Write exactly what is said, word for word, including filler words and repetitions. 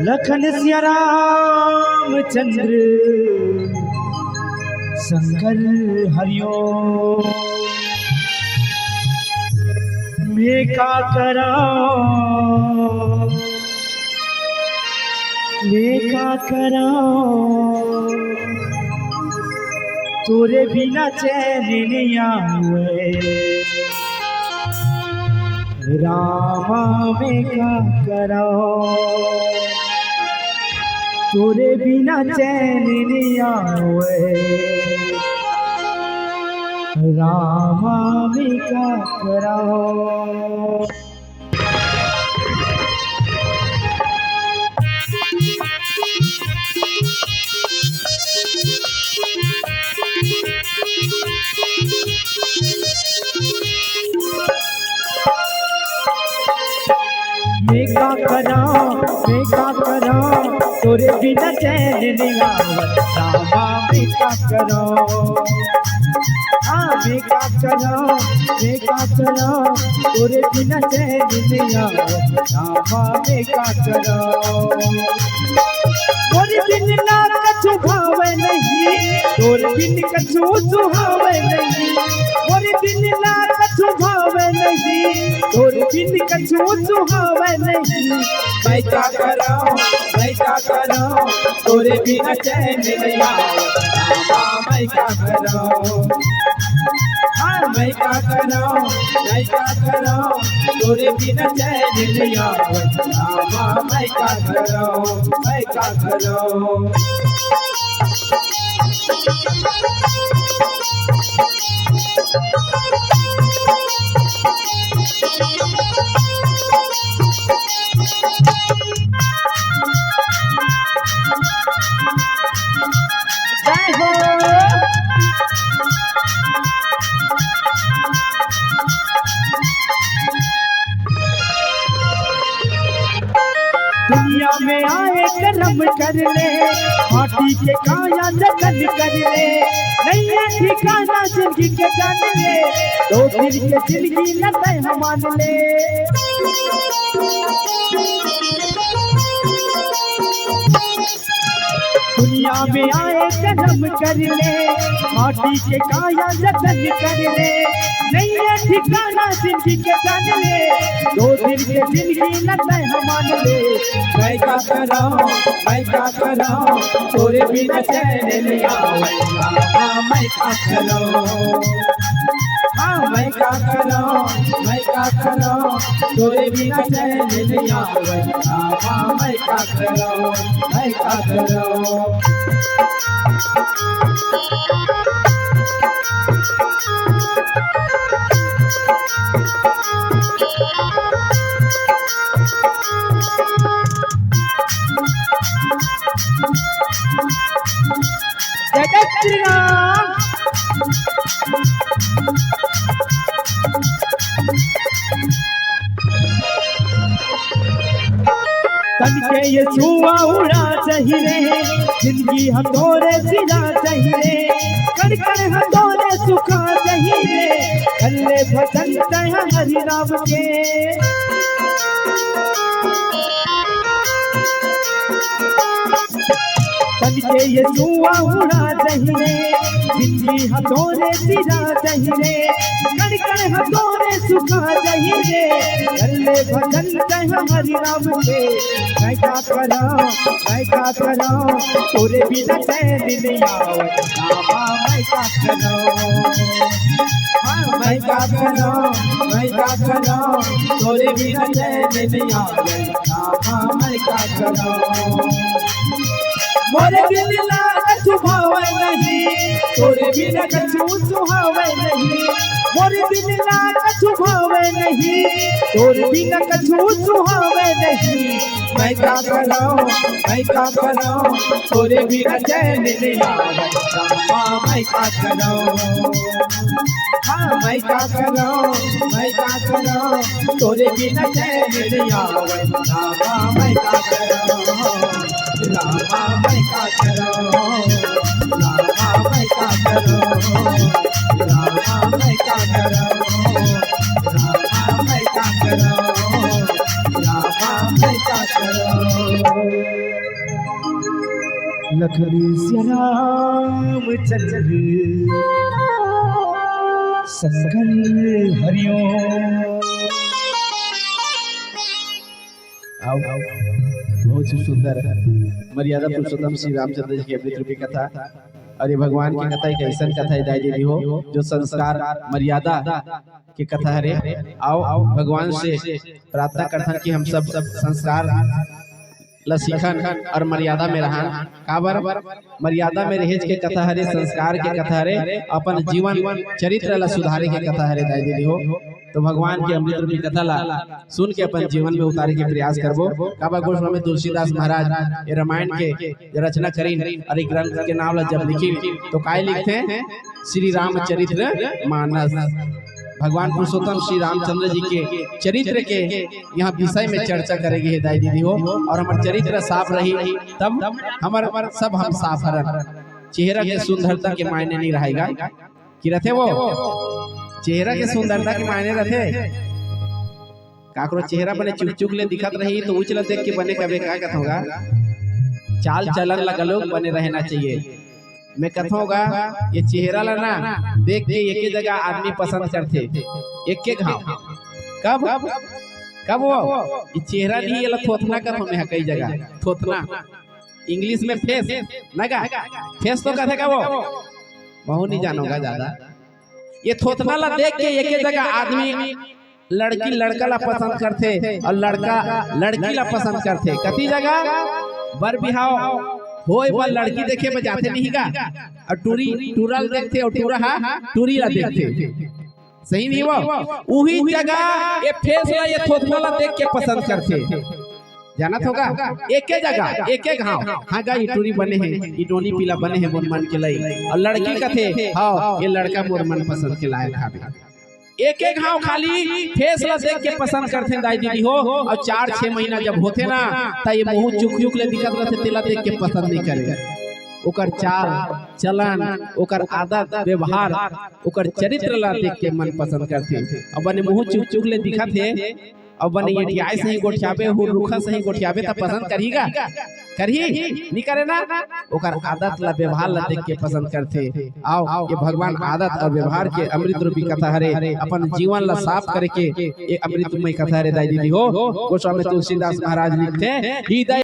लखन सिया राम चंद्र शंकर हरिओम। मैं का करंव, मैं का करंव, तोरे बिना चैन नइ आवय। रामा मैं का करंव, तोरे बिना चैन नइ आवय। रामा मैं का करंव। मैं का करंव, मैं का करंव, तोरे बिना चैन नइ आवय। रामा मैं का करंव, हाँ मैं का करंव, मैं का करंव, तोरे बिना चैन नइ आवय। रामा मैं का करंव। मोर बिन ला कछु भावय नहीं, तोर बिन कछु सुहावय नहीं। मोर बिन ला कछु भावय नहीं, तोर बिन कछु सुहावय नहीं। मैं का करंव, मैं का करंव, तोरे बिना चैन नइ आवय। रामा मैं का करंव, हाँ मैं का करंव, मैं का करंव, तोरे बिना चैन नइ आवय। रामा मैं का करंव, मैं का करंव। जय हो। दुनिया में आए करम कर ले, माटी के काया जतन कर ले, नइया ठिकाना जिंदगी के जान ले, दो दिन के जिंदगी न तय मान ले। दुनिया में आए करम कर ले, माटी के काया जतन कर ले, नइया ठिकाना जिंदगी के जान ले, दो दिन के जिंदगी न तय मान ले। मैं का करंव, मैं का करंव, तोरे बिना चैन नइ आवय। हाँ मैं का करंव, हाँ मैं का करंव, मैं का करंव, तोरे बिना चैन नइ आवय। हाँ मैं का करंव, मैं का करंव। जय श्री राम। तन के ये छुआ उड़ा जाही रे, जिंदगी ह तोरे सिरा जाही रे, कण कण ह तोरे सुखा जाही रे, कर ले भजन तैं हरि राम के। तन के ये छुआ उड़ा जाही रे, जिंदगी ह तोरे सिरा जाही रे, कण कण ह तोरे सुखा जाही रे, कर ले भजन तैं हरि राम के। मैं का करंव, मैं का करंव, तोरे बिना चैन नइ आवय। रामा मैं का करंव, हाँ मैं का करंव, मैं का करंव, तोरे बिना चैन नइ आवय। रामा मैं का करंव। मोर बिन ला कछु भावय नहीं, तोर बिन कछु सुहावय नहीं। मोर बिन ला कछु भावय नहीं, तोर बिन कछु सुहावय नहीं। मैं का करंव, मैं का करंव, तोरे बिन चैन नइ आवय। रामा मैं का करंव। हाँ, मैं का करंव, मैं का करंव, तोरे बिना चैन नइ आवय। रामा, मैं का करंव, रामा, मैं का करंव, रामा, मैं का करंव, रामा, मैं का करंव, रामा, मैं का करंव, रामा, मैं का करंव। लखन सिया रामचंद्र शंकर हरिओम। आओ, बहुत ही सुंदर मर्यादा पुरुषोत्तम श्री रामचंद्र जी के अमृत रूपी कथा। और ये भगवान की कथा एक ऐसन कथा हे दाई दीदी हो, जो संस्कार मर्यादा के कथा हरे। आओ, भगवान से प्रार्थना करथन कि हम सब, सब संस्कार ला सीखन और मर्यादा में रहन। काबर? मर्यादा में रहेज के कथा हरे, संस्कार के कथा हरे, अपन जीवन चरित्र ला सुधारे के कथा हरे दाई दीदी हो। तो भगवान के अमृत रूपी कथा ला सुन के अपन जीवन में उतारे के प्रयास करबो। काबर गोस्वामी तुलसीदास महाराज ये रामायण के रचना करिन और एक ग्रंथ के नाम ला जब लिखिन तो काय लिखथे? श्री रामचरित्र मानस। भगवान पुरुषोत्तम श्री रामचंद्र जी के चरित्र के यहाँ विषय में चर्चा करे गे हे दाई दीदी हो। और हमर चरित्र साफ रही तब हमर सब हम साफ हरन। चेहरा के सुंदरता के मायने नहीं रहेगा कि रथे वो, चेहरा के सुंदरता के मायने रथे। काकरो चेहरा बने चुक चुक ले दिखत रही तो उच ला देख के बने कबे का कथों गा, चाल चलन ला घलो बने रहना चाहिए। मैं कथों गा, ये चेहरा ला ना देख के एके जगह आदमी पसंद करथे, एके घाव। कब? कब वो? ये चेहरा नहीं, ये ला थोथना कथों मैं कई जगह, थोथना। इंग्लिश में फेस, ना गा? फेस तो कथे का वो? महू नहीं जानोगा ज्यादा। ये थोथना ला देख के एके जगह आदमी लड़की लड़का ला पसंद करथे और लड़का लड़की ला पसंद करथे। कति जगह बर बिहाव होय बर लड़की देखे बर जाथे नहीं गा, और टूरी टूरा ला देखथे और टूरा हा टूरी ला देखथे। सही नहीं वो? उही जगह ये फेस ला, ये थोथना ला देख के पसंद करथे। जानत होगा, एके जगह, एके घाव, हाँ गा, ई टूरी बने हे, ई नोनी पीला बने हे मोर मन के लई। और लड़की कथे, हाँ, ये लड़का मोर मन पसंद के लायक हावे। एके घाव खाली फेस ला देख के पसंद करथे दाई दीदी हो। और चार छह महीना जब होथे ना, त ये मुंह चुक चुक ले दिखत रहथे, तेला देख के पसंद नहीं करे। ओकर चाल चलन, ओकर आदत व्यवहार, ओकर चरित्र ला देख के मन पसंद करथे। अब बने मुंह चुक चुक ले दिखत हे, अब बने एठियाए सही गोठियाबे, हुर रुखा सही गोठियाबे त पसंद करही गा? करही? नहीं करे ना। ओकर आदत ला, व्यवहार ला देख के पसंद करथे। आओ, ये भगवान आदत और व्यवहार के अमृत रूपी कथा हरे। अपन जीवन ला साफ करे के ये अमृतमय कथा हरे दाई दीदी हो। गोस्वामी तुलसीदास महाराज लिखथे, हृदय